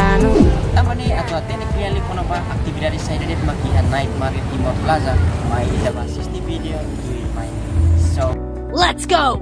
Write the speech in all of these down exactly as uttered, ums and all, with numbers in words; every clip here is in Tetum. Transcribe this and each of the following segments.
Tanba ne'e atu hatene kona-ba atividade saida de'it mak iha Night Market Timor Plaza, mai ita bá asiste vídeo tuirmai. So, let's go!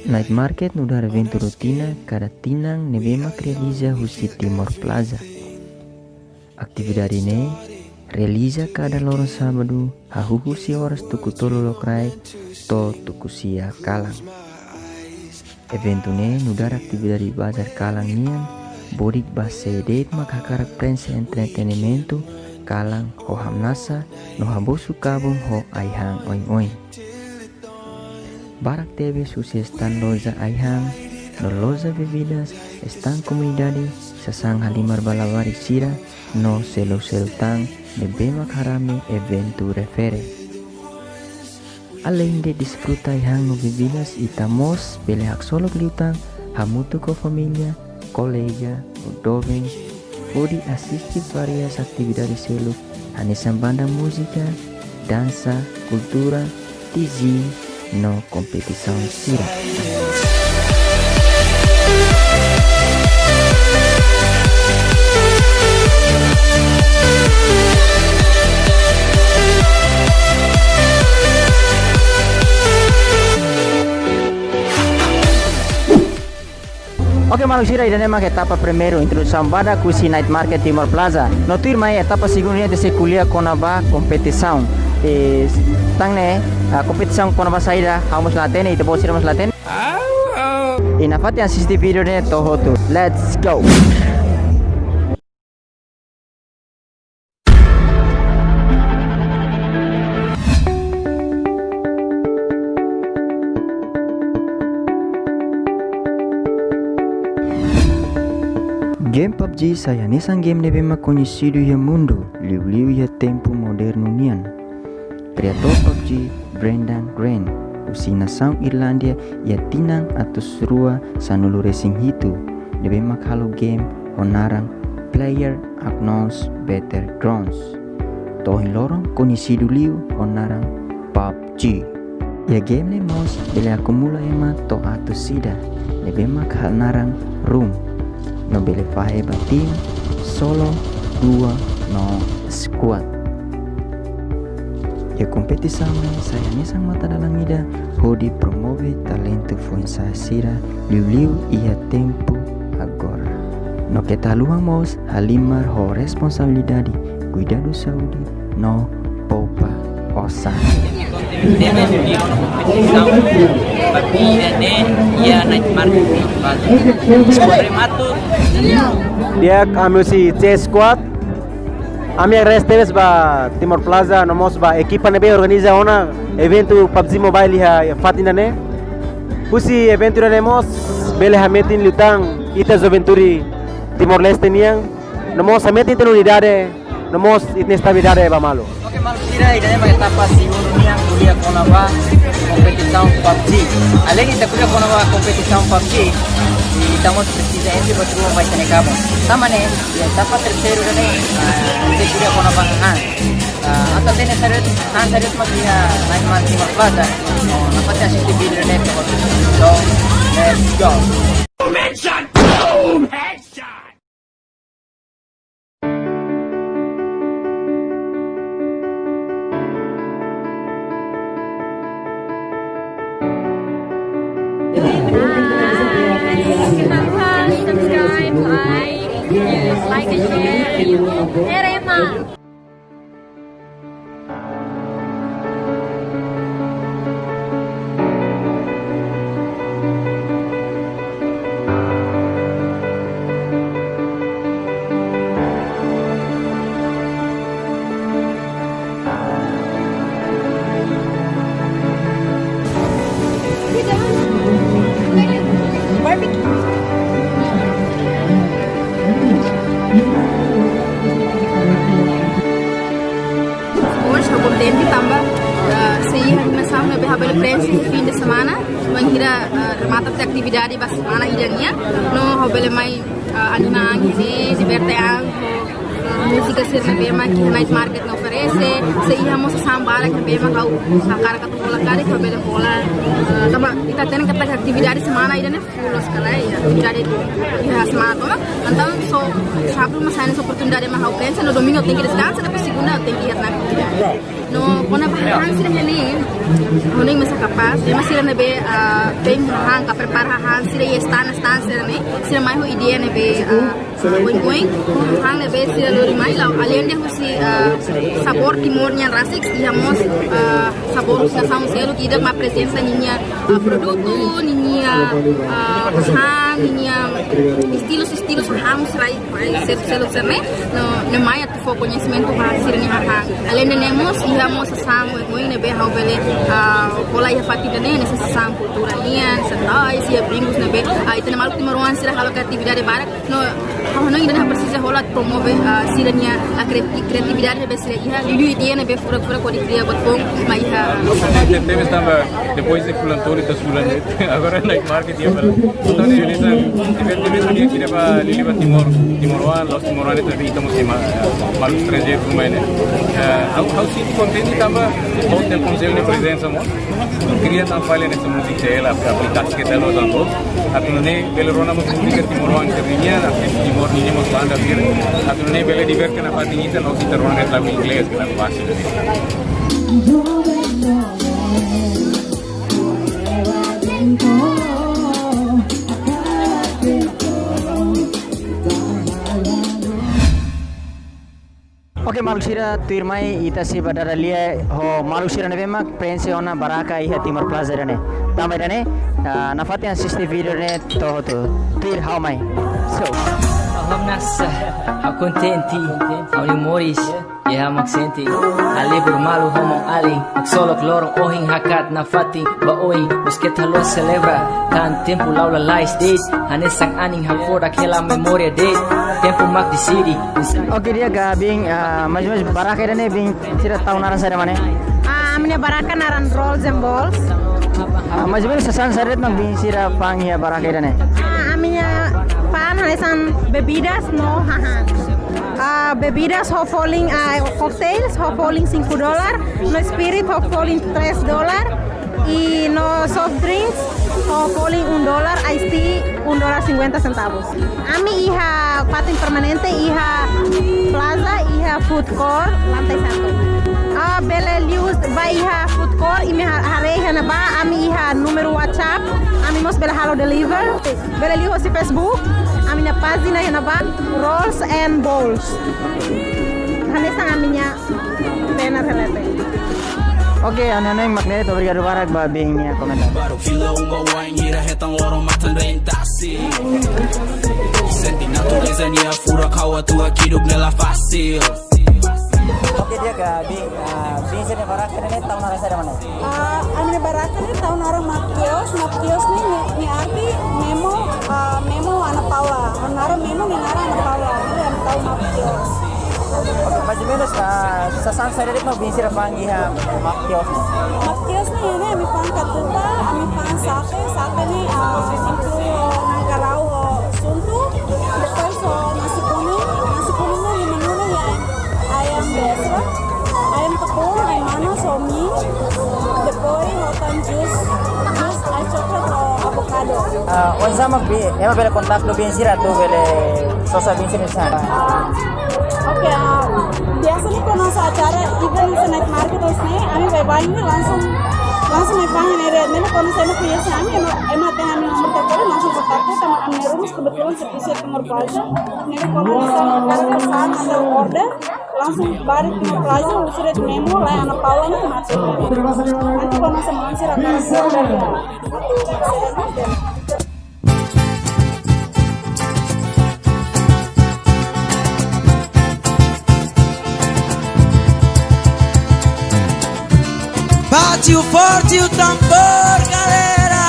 Night Market nu'udar eventu rotina kada tinan ne'ebé mak realiza husi Timor Plaza. Atividade ne'e realiza kada loron sábadu, hahú husi oras tuku tolu lokraik to'o tuku sia kalan. Eventu ne'e nu'udar atividade bazar kalan nian, bodik ba sé de'it mak hakarak prenxe entretenimentu kalan ho hamnasa no habosu kabun ho ai-han oin-oin. Barak tebes husi estan loja ai-han no loja bebidas, estan komunidade, sasán halimar ba labarik sira no seluk-seluk tan ne'ebé mak harame eventu refere. Aleinde desfruta ai-han no bebidas, ita mós bele haksolok liután hamutuk ho família, kolega no doben, hodi asiste várias atividade seluk, hanesan banda múzika, dansa, kultura, DJ no kompetisaun sira. Oke, maluk sira, ida-ne'e mak etapa primeiru, introdusaun badak husi Night Market Timor Plaza. No tuirmai etapa segundu nian ita sei ko'alia kona-ba kompetisaun. E, tan ne'e, ah, kompetisaun kona-ba saida, ha'u mós la hatene, ita-boot sira mós la hatene. I nafatin asiste vídeo ne'e to'o hotu. Let's go! Game PUBG sai hanesan game ne'ebé mak koñesidu iha mundu, liuliu iha tempu modernu nian. Kriatór PUBG, Brendan Greene, husi nasaun Irlandia, iha tinan atus rua sanulu resin hitu, ne'ebé mak halo game ho naran PlayerUnknown's Battlegrounds. To'o ohin loron koñesidu liu ho naran PUBG. Iha game ne'e mós bele akumula ema to'o atus ida, ne'ebé mak halo naran room. No bele fahe ba tim, solo, duo, no squad. Iha kompetisaun ne'e sai hanesan matadalan ida hodi promove talentu foin-sa'e sira liuliu iha tempu agora. No keta haluha mós halimar ho responsabilidade, kuidadu saúde no poupa osan. Tebes liu ona kompetisaun PUBG ida-ne'e iha Night Market Timor Plaza. Rematu. Di'ak, ami husi C Squad. Ami agradese tebes ba Timor Plaza, no mós ba ekipa ne'ebé organiza ona eventu PUBG Mobile iha, iha fatin ida-ne'e. Husi eventu ida-ne'e mós bele hametin liután ita juventude Timor-Leste nian, no mós hametin ita-nia unidade, no mós ita-nia estabilidade ba malu. Oke, maluk sira, ida-ne'e mak etapa segundu nian ko'alia kona-ba kompetisaun PUBG. Aleinde ita ko'alia kona-ba kompetisaun PUBG, ita mós presiza entre ba tuan ba ita-nia kabun. Tanba ne'e, iha etapa terseiru ida-ne'e, ah, ita ko'alia kona-ba han. Ah, atu hatene saida, han saida mak iha Night Market Timor Plaza. No, nafatin asiste vídeo ne'e to'o hotu. So, let's go. Mention boom headshot. Subscribe, like, like and share. Terima. Oje ha'u kontente tanba, ah, sei iha animasaun ne'ebé ha'u bele prenxe fin de semana, bainhira, ah, remata tiha atividade ba semana ida nian, no ha'u bele mai, ah, anima an ne'e, diverte an ho, ah, Múzika sira ne'ebé mak iha night market ne'e oferese, sei iha mós sasán barak ne'ebé mak ha'u hakarak atu hola karik ha'u bele hola. Eh, tanba ita hatene katak atividade semana ida-ne'e full loos ka lae, ya, atividade iha semana tomak. Entaun só sábadu mak sai hanesan oportunidade mak ha'u pensa, no domingu ha'u tenke deskansa, depois segunda ha'u tenke iha atividade. No kona-ba hahán sira ne'e, ha'u hanoin mesak kapás, ema sira ne'ebé, ah, bele hahán ka prepara hahán sira iha stand-stand sira ne'e, sira mai ho ideia ne'ebé, ah, ah, oin-oin, hahán ne'ebé sira lori mai, la'o aleinde husi, ah, sabór Timor nian rasik, iha mós, ah, sabór husi nasaun seluk ida mak aprezenta ninia, ah, produtu, ninia, ah, hahán, ninia estilus-estilus hahán sira, sira seluk-seluk sira ne'e, no, no mai atu fó koñesimentu ba sira-nia hahán. Aleinde ne'e mós, iha mós sasán oin-oin ne'ebé ha'u bele, ah, hola iha fatin ida-ne'e, hanesan sasán kultura nian, sasán, iha brinkus ne'ebé, ah, ita-nia maluk timoroan sira halo atividade barak. No, ha'u hanoin ida-ne'e presiza hola promove, ah, sira-nia, ah, kre-, kreatividade ne'ebé sira iha, liuliu ideia ne'ebé furak-furak hodi kria buat foun mai iha. Tebes tanba, depois de fulan tolu ita fulan, agora night market iha fali. Entaun, ne'e hanesan, event, event ida-ne'e ba liuliu ba Timor, timoroan, la'ós timoroan, ita, ita mós ema, eh, maluk estranjeiru ruma ne'e. Eh, ha'u, ha'u sente kontente tanba, ha'u Telkomsel nia prezensa mós. Kria tan fali hanesan múzika hela, aplikasi kedas loos tan boot. Atu nune'e bele rona mós múzika timoroan sira-nian, artis Timor nian mós banda sira. Atu nune'e bele diverte nafatin ita, la'ós ita rona ne'e lagu inglés, ke lagu asing. Oke, maluk sira, tuirmai ita sei ba dada lia ho maluk sira ne'ebé mak prenxe ona baraka iha Timor Plaza ida-ne'e. Tanba ida-ne'e, ah, nafatin asiste vídeo ne'e to'o hotu. Tuir ha'u mai. So. Ha'u hamnasa, ha'u kontente, ha'u-nia moris, iha mak sente. Halibur malu ho maun-alin, haksolok loron ohin hakat nafatin ba oin, mós keta haluha selebra, tan tempu la'o lalais de'it, hanesan anin hakfodak hela memória de'it, tempu mak deside. Oke, di'ak ka biin, ah, mais ou menos baraka ida-ne'e biin sira tau naran saida mak ne'e? Ah, ami-nia baraka naran Rolls and Balls. Ah, mais ou menos sasán saida mak biin sira fa'an iha baraka ida-ne'e? Ah, ami-nia fa'an hanesan bebidas no hahán. Ah, bebidas ho folin, ah, cocktails ho folin cinco dólar, no spirit ho folin tres dólar, i no soft drinks ho folin un dólar, iced tea un dólar cinquenta centavos. Ami iha fatin permanente, iha plaza, iha food court, lantai satu. Ah, bele liu ba iha food court, imi ha-, haree iha ne'ebá, ami iha númeru WhatsApp, ami mós bele halo deliver. Bele liu hosi Facebook, ami-nia pájina iha ne'ebá, Rolls and Balls. Hanesan ami-nia banner hela ne'e. Oke, anu ne'e mak ne'e, obrigadu barak ba biin nia komentáriu. Baru fila uma wain hira hetan loron matan rentasi. Sente natureza nia furak ha'u atu hakiduk ne'e la fasil. Oke, di'ak ka biin, ah, biin sira-nia baraka ida-ne'e tau naran saida mak ne'e? Ah, ami-nia baraka ne'e tau naran Map Kios, Map Kios ne'e, ne'e, nia arti Memo, ah, Memo Ana Paula. Naran Memo nia naran Ana Paula, jadi ami tau Map Kios. Oke, mais ou menos, ah, sasán saida de'it mak biin sira fa'an iha Map Kios ne'e? Map Kios ne'e, ne'e ami fa'an katupa, ami fa'an sate, sate ne'e, ah, inklui ho na'an karau ho suntu, depois ho nasi kuning, nasi kuning ne'e lima nulu ya. Ayam biasa, ayam tepung, ayam manas, somi, depois ho tan jus, jus ice chocolate ho avocado. Ah, oinsá mak biin, ema bele kontaktu biin sira atu bele sosa biin sira-nia sasán? Ah, oke, ah, biasa ne'e kuandu halo acara event hanesan night market hanesan ne'e, ami baibain ne'e langsung, langsung baibain ne'e, ne'e kuandu ema koñese ami, ema, ema hatene ami-nia nomor telefone, langsung kontaktu, tanba ami-nia rumus kebetulan servisu Timor Plaza, ne'e kuandu halo acara pesan atau order, langsung baru ke Plaza, husu de'it Memo, lae Ana Paula ne'e mate. Nanti kalau masa mansir akan. Bate o forte o tambor, galera!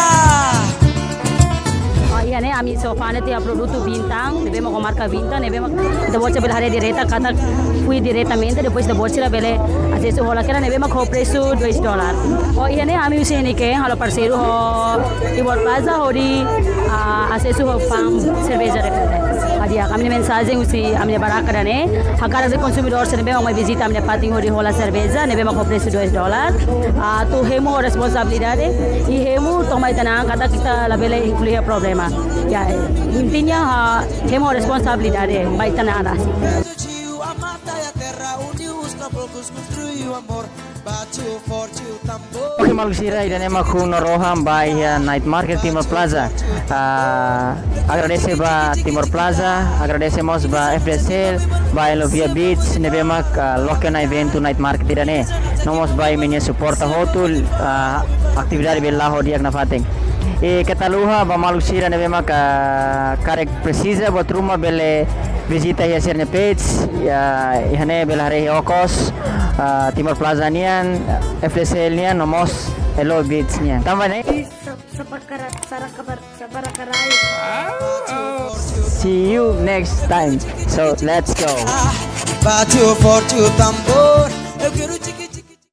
Oh, iha ne'e ami só fa'an tiha produtu Bintang, ne'ebé mak ho marka Bintang, ne'ebé mak ita-boot sira bele haree direta, katak fui diretamente, depois ita-boot sira bele asesu hola, kera ne'ebé mak ho presu dois dólar. Oh, iha ne'e ami husi Heineken halo parseiru ho Timor Plaza hodi, ah, asesu ho fa'an serveja direta. Di'ak, ami-nia mensajen husi ami-nia barraka ida-ne'e, hakarak konsumidór sira ne'ebé mak mai vizita ami-nia fatin hodi hola serveja ne'ebé mak ho presu dois dólar, atu hemu ho responsabilidade, i hemu tomak ita-nia an katak ita labele inklui iha problema. Ya, intinya, ah, hemu ho responsabilidade ba ita-nia an rasik. Oke, maluk sira, ida-ne'e mak ha'u no Rohan ba iha Night Market Timor Plaza. Ah, agradese ba Timor Plaza, agradese mós ba F D C L, ba Elovia Beats ne'ebé mak, ah, loke ona eventu Night Market ida-ne'e. No mós ba imi-nia suporta hotu, ah, atividade bele la'o di'ak nafatin. I keta haluha ba maluk sira ne'ebé mak, ah, karik presiza, buat ruma bele vizita iha sira-nia page, ya, iha ne'e bele haree iha okos, ah, Timor Plaza nian, F D C L nian, no mós Elo Beats nian. Tanba ne'e. Sa-, sapakara-, sarakabar-, sabarakarai. See you next time. So, let's go. Bate o forte o tambor. Eu quero